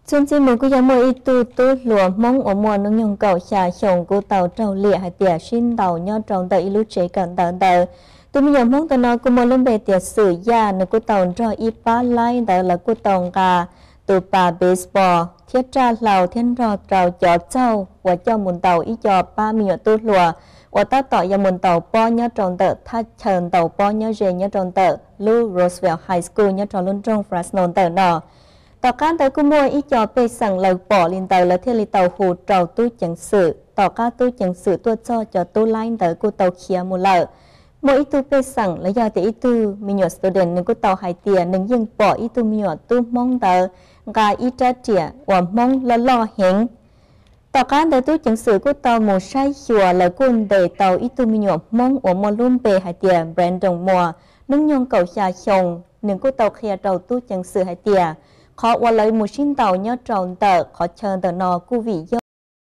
Txuas ntxiv mus kuj yog muaj ib tug tub hluas Hmoob uas muaj hnub nyoog kaum xya xyoo kuj tau raug liam hais tias sib ntaus nyob rau ntawm ib lub tsev kawm ntawv ntawd. Tus me nyuam Hmoob ntawm no kuj muaj lub npe tias Xwm Yaj, nws kuj tau nrog ib pab laib ntawd lawv kuj tau nqa tus pas baseball thiab raj hlau thiab nrog rau cov txaug uas coj mus ntaus ib co pab me nyuam tub hluas uas tab tom yuav mus ntaus pob nyob rau ntawm thaj chaw ntaus pob nyob ze nyob rau ntawm lub Roosevelt High School nyob rau lub nroog Fresno ntawm no. Tom qab ntawd kuj muaj ib co pej xeem lawv pom li ntawd lawv thiaj li tau hu rau tub ceev xwm. Tom qab tub ceev xwm tuaj txog cov tub laib ntawd kuj tau khiav mus lawm. Muaj ib tug pej xeem los yog tias ib tug me nyuam student nws kuj tau hais tias nws yeej pom ib tug me nyuam tub Hmoob ntawd nqa ib rab riam uas Hmoob loj loj heev. Tom qab ntawd tub ceev xwm kuj tau mus saib xyuas lawv kuj ntes tau ib tug me nyuam Hmoob uas muaj lub npe hais tias Brandon Moore, hnub nyoog kaum xya xyoo. Nws kuj tau qhia rau tub ceev xwm hais tias qhov uas lawv mus sib ntaus nyob rau ntawm qhov chaw ntawm no kuj vim yog